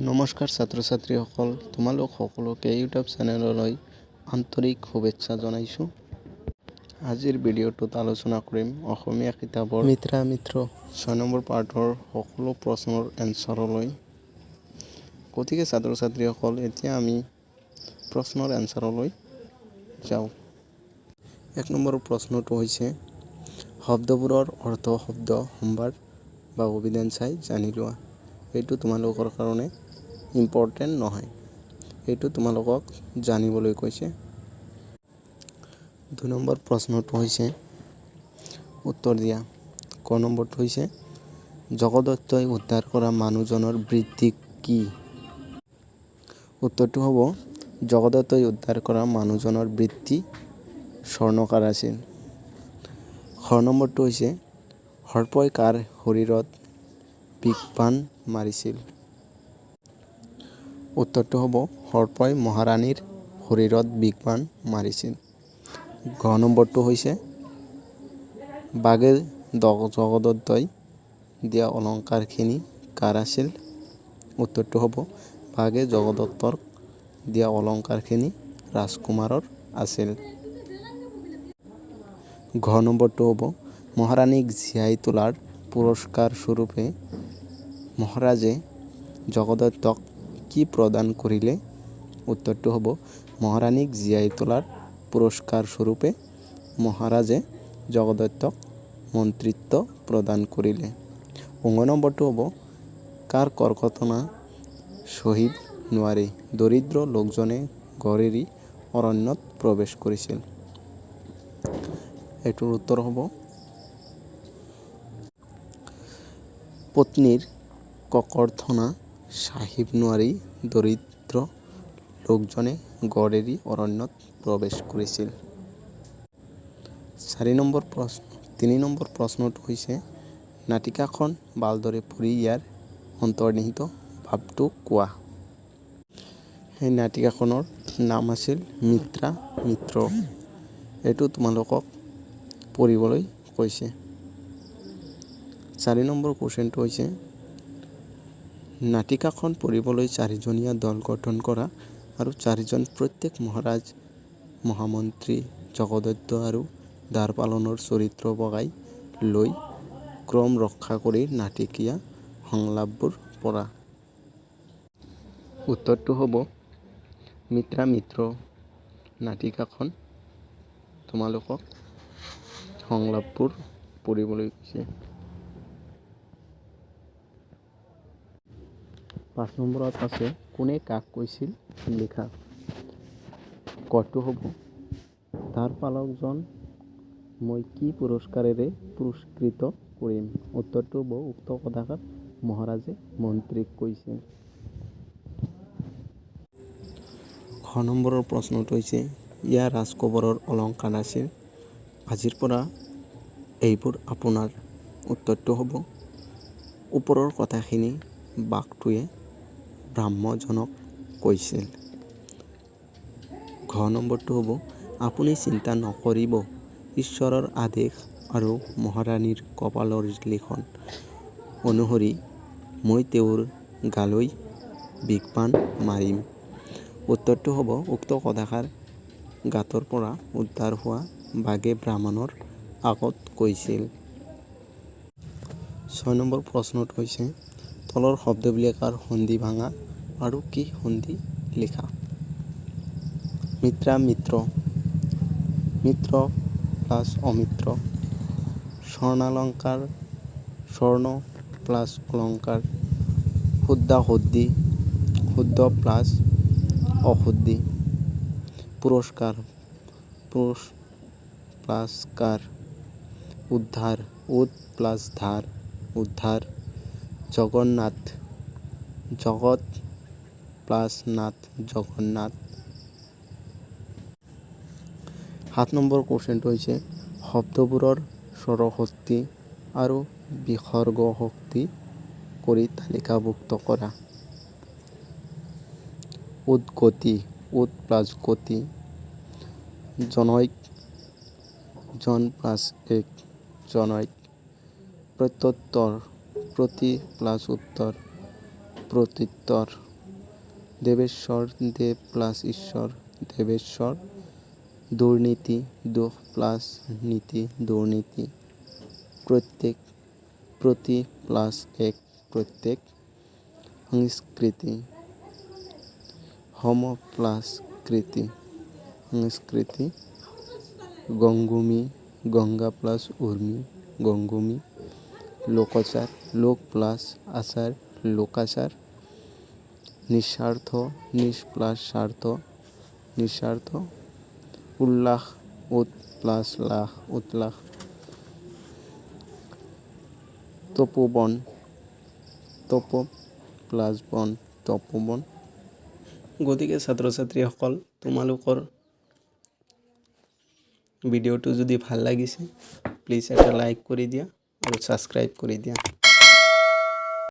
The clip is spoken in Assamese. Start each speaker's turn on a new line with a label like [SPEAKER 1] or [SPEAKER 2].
[SPEAKER 1] নমস্কাৰ ছাত্ৰ ছাত্ৰীসকল, তোমালোক সকলোকে ইউটিউব চেনেললৈ আন্তৰিক শুভেচ্ছা জনাইছোঁ। আজিৰ ভিডিঅ'টোত আলোচনা কৰিম অসমীয়া কিতাপৰ মিত্ৰা মিত্ৰ 6 নম্বৰ পাঠৰ সকলো প্ৰশ্নৰ এনচাৰলৈ। গতিকে ছাত্ৰ ছাত্ৰীসকল, এতিয়া আমি প্ৰশ্নৰ এনচাৰলৈ যাওঁ। 1 নম্বৰ প্ৰশ্নটো হৈছে, শব্দবোৰৰ অৰ্থ শব্দ সম্ভাৰ বা অভিধান চাই জানি লোৱা। এইটো তোমালোকৰ কাৰণে ইম্পৰ্টেণ্ট নহয়, এইটো তোমালোকক জানিবলৈ কৈছে। 2 নম্বৰ প্ৰশ্নটো হৈছে, উত্তৰ দিয়া। ক নম্বৰটো হৈছে, জগদত্তই উদ্ধাৰ কৰা মানুহজনৰ বৃত্তি কি? উত্তৰটো হ'ব, জগদত্তই উদ্ধাৰ কৰা মানুহজনৰ বৃত্তি স্বৰ্ণকাৰ আছিল। খ নম্বৰটো হৈছে, সৰ্পই কাৰ শৰীৰত বিষবাণ মাৰিছিল? উত্তৰটো হ'ব, সৰ্পই মহাৰাণীৰ শৰীৰত বিষবাণ মাৰিছিল। ঘ নম্বৰটো হৈছে, বাঘে জগদত্তই দিয়া অলংকাৰখিনি কাৰ আছিল? উত্তৰটো হ'ব, বাঘে জগদত্তক দিয়া অলংকাৰখিনি ৰাজকুমাৰৰ আছিল। ঘ নম্বৰটো হ'ব, মহাৰাণীক জীয়াই তোলাৰ পুৰস্কাৰ স্বৰূপে মহাৰাজে জগদত্তক কি প্ৰদান কৰিলে? উত্তৰটো হ'ব, মহাৰাণীক জীয়াই তোলাৰ পুৰস্কাৰ স্বৰূপে মহাৰাজে জগদত্তক মন্ত্ৰিত্ব প্ৰদান কৰিলে। ঙ নম্বৰটো হ'ব, কাৰ ককৰ্থনা সহিব নোৱাৰি দৰিদ্ৰ লোকজনে ঘৰ এৰি অৰণ্যত প্ৰৱেশ কৰিছিল? এইটোৰ উত্তৰ হ'ব, পত্নীৰ ককৰ্থনা সহিব নোৱাৰি দৰিদ্ৰ লোকজনে ঘৰ এৰি অৰণ্যত প্ৰৱেশ কৰিছিল। 4 নম্বৰ প্ৰশ্ন, 3 নম্বৰ প্ৰশ্নটো হৈছে, নাটিকাখন ভালদৰে পঢ়ি ইয়াৰ অন্তৰ্নিহিত ভাৱটো কোৱা। সেই নাটিকাখনৰ নাম আছিল মিত্ৰা মিত্ৰ। এইটো তোমালোকক পঢ়িবলৈ কৈছে। 4 নম্বৰ কুৱেশ্যনটো হৈছে, নাটিকাখন পঢ়িবলৈ চাৰিজনীয়া দল গঠন কৰা আৰু চাৰিজন প্ৰত্যেক মহাৰাজ, মহামন্ত্ৰী, জগদত্ত আৰু দ্বাৰপালনৰ চৰিত্ৰ ভগাই লৈ ক্ৰম ৰক্ষা কৰি নাটকীয় সংলাপবোৰ পঢ়া। উত্তৰটো হ'ব, মিত্ৰা মিত্ৰ নাটিকাখন তোমালোকক সংলাপবোৰ পঢ়িবলৈ কৈছে। 5 নম্বৰত আছে, কোনে কাক কৈছিল লিখা। কটো হ'ব, দ্বাৰপালকজন মই কি পুৰস্কাৰেৰে পুৰস্কৃত কৰিম? উত্তৰটো হ'ব, উক্ত কথাষাৰ মহাৰাজে মন্ত্ৰীক কৈছিল। খ নম্বৰৰ প্ৰশ্নটো হৈছে, এয়া ৰাজকোঁৱৰৰ অলংকাৰ আছিল, আজিৰ পৰা এইবোৰ আপোনাৰ। উত্তৰটো হ'ব, ওপৰৰ কথাখিনি বাঘটোৱে ব্ৰাহ্মণজনক কৈছিল। ঘ নম্বৰটো হ'ব, আপুনি চিন্তা নকৰিব, ঈশ্বৰৰ আদেশ আৰু মহাৰাণীৰ কপালৰ লিখন অনুসৰি মই তেওঁৰ গালৈ বিষবাণ মাৰিম। উত্তৰটো হ'ব, উক্ত কথাষাৰ গাঁতৰ পৰা উদ্ধাৰ হোৱা বাঘে ব্ৰাহ্মণৰ আগত কৈছিল। 6 নম্বৰ প্ৰশ্নটো হৈছে, তলৰ শব্দবিলাকৰ সন্ধি ভাঙা আৰু কি সন্ধি লিখা। মিত্ৰা মিত্ৰ, মিত্ৰ প্লাছ অমিত্ৰ। স্বৰ্ণালংকাৰ, স্বৰ্ণ প্লাছ অলংকাৰ। শুদ্ধাশুদ্ধি, শুদ্ধ প্লাছ অশুদ্ধি। পুৰস্কাৰ, পুৰস প্লাছ কাৰ। উদ্ধাৰ, উদ প্লাছ ধাৰ, উদ্ধাৰ। জগন্নাথ, জগত প্লাছ নাথ, জগন্নাথ। 7 নম্বৰ কুৱেশ্যনটো হৈছে, শব্দবোৰৰ স্বৰশক্তি আৰু বিসৰ্গ শক্তি কৰি তালিকাভুক্ত কৰা। উদ্গতি, উদ প্লাছ গতি। জনৈক, জন প্লাছ এক, জনৈক। প্ৰত্যুত্তৰ, প্ৰতি প্লাছ উত্তৰ, প্ৰত্যুত্তৰ। দেৱেশ্বৰ, দেৱ প্লাছ ঈশ্বৰ, দেৱেশ্বৰ। দুৰ্নীতি, দোষ প্লাছ নীতি, দুৰ্নীতি। প্ৰত্যেক, প্ৰতি প্লাছ এক, প্ৰত্যেক। সংস্কৃতি, সম প্লাছ কৃতি, সংস্কৃতি। গংগুমি, গংগা প্লাছ উৰ্মি, গংগুমি। লোকাচাৰ, লোক প্লাছ আচাৰ, লোকাচাৰ। নিস্বাৰ্থ, নিস প্লাছ স্বাৰ্থ, নিস্বাৰ্থ। উল্লাস, উৎ প্লাছ লাস, উৎলাস। তপোবন, তপ প্লাছ বন, তপোবন। গতিকে ছাত্ৰ ছাত্ৰীসকল, তোমালোকৰ ভিডিঅ'টো যদি ভাল লাগিছে, প্লিজ এটা লাইক কৰি দিয়া আৰু ছাবস্ক্ৰাইব কৰি দিয়া।